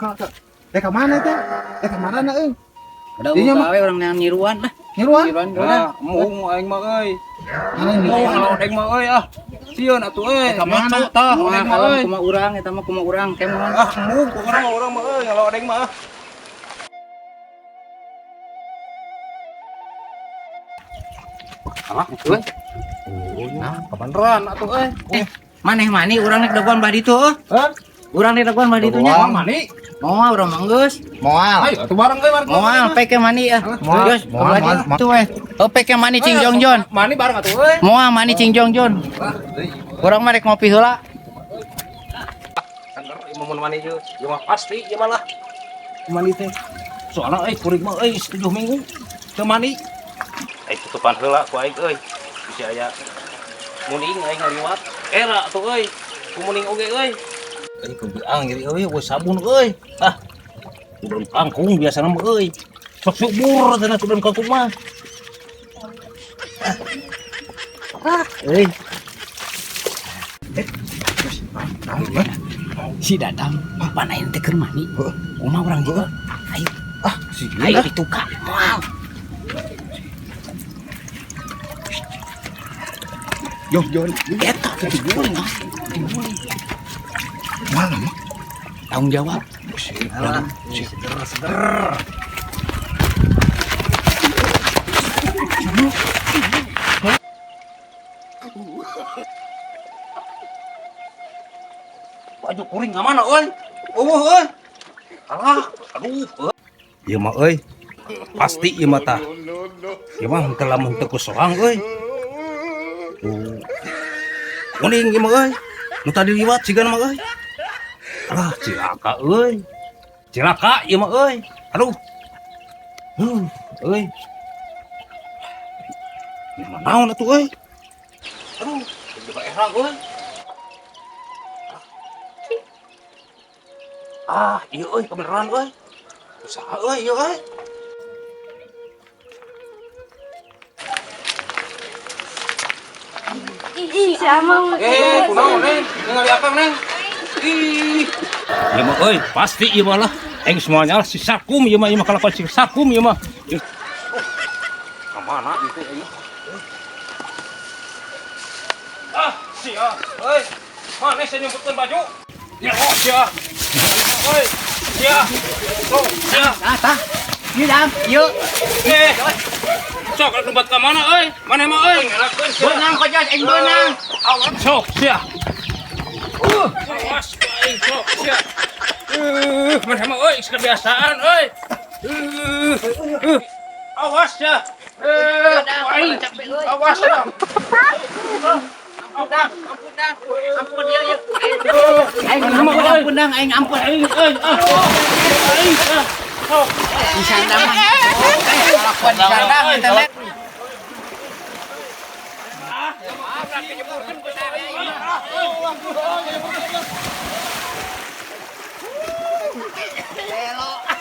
Kak. Rek ka mana teh? Rek ka mana na euy? Udah Dinya mah. gawe urang yang nyiruan lah. Nyiruan? Nyiruan udah. Ah, embung aing mah euy. Mana Embung nyiruan? kalau aing mah euy ah. Sieun atuh euy. Ka mana? Tah, Moal aing mah kalem euy. kumaha urang eta mah kumaha urang kemohon. Ah, embung pokona mah urang mah euy, kalau aing mah ah. Alah, euy. Nah, kebeneran atuh euy. Eh, maneh mani urang nek dagoan bah ditu euy. Hah? Urang nek dagoan bah ditu nya. Moal mani. Moal urang mah geus. Moal. Ayo atuh bareng euy bareng. Moal peke mani ah. Moal, Geus, moal, moal moal. tuh we. Oh peke mani cing jong jon. Mani bareng atuh euy. Moal mani cing jong jon. Urang mah rek ngopi heula. Sanger ieu mun mani ieu. Ieu mah pasti ieu mah lah. Mani teh. Soalna euy kuring mah euy 7 minggu teu mani. Aing tutupan heula ku aing euy. Bisi aya muning aing ngaliwat. Era atuh euy. Ku muning oge euy. Euy kebeang jadi euy we sabun euy. Ah. Kudon kangkung biasana mah euy. Sok subur cenah kudon kangkung mah. Ah, euy. Si Dadang panain teh keur mani. Kumaha urang juga? Ayo, Ah, si ayo ditukar. Moal. Jong jon. Eta diguling ah. Diguling. Moal mah. Tanggung jawab. Alah, seger seger. Baju kuring ka mana euy? Eueuh euy. Alah, aduh. Ieu mah euy. Pasti ieu mah tah. Ieu mah henteu lamun teu ku soang euy. Tuh. Kuning ieu mah euy. Nu tadi liwat sigana mah euy. Alah, cilaka euy. Cilaka ieu mah euy. Aduh. Huh, euy. Ieu mah naon atuh euy? Aduh, juga era euy. Ah, iya euy, kebeneran euy. Usaha euy, ieu euy. Ih, si Amang. Eh, kunaon neng? Ningali akang neng. Ih. Ieu mah euy, pasti ieu mah lah. Aing semuanya lah si Sarkum ieu mah kalakuan si Sarkum ieu mah. Ka mana itu aing? Ah, sia, euy. Mana saya nyebutkeun baju? Ya, oh, sia. Euy, sia. Oh, sia. Ah, tah. Ieu Dam, ieu. Eh. Sok lompat ka mana euy? Mana mah euy? Beunang kocas aing beunang. Sok sia. Awas aing sok sia. Mana mah euy kebiasaan euy. Awas ya. Aing. Awas ya. Ampun dang, ampun ieu ieu. Aing ampun, ampun dang, aing ampun. Aing euy ah. Aing ah. Sok. Di sandang mah. Kalakuan di sandang eta teh. Lelo.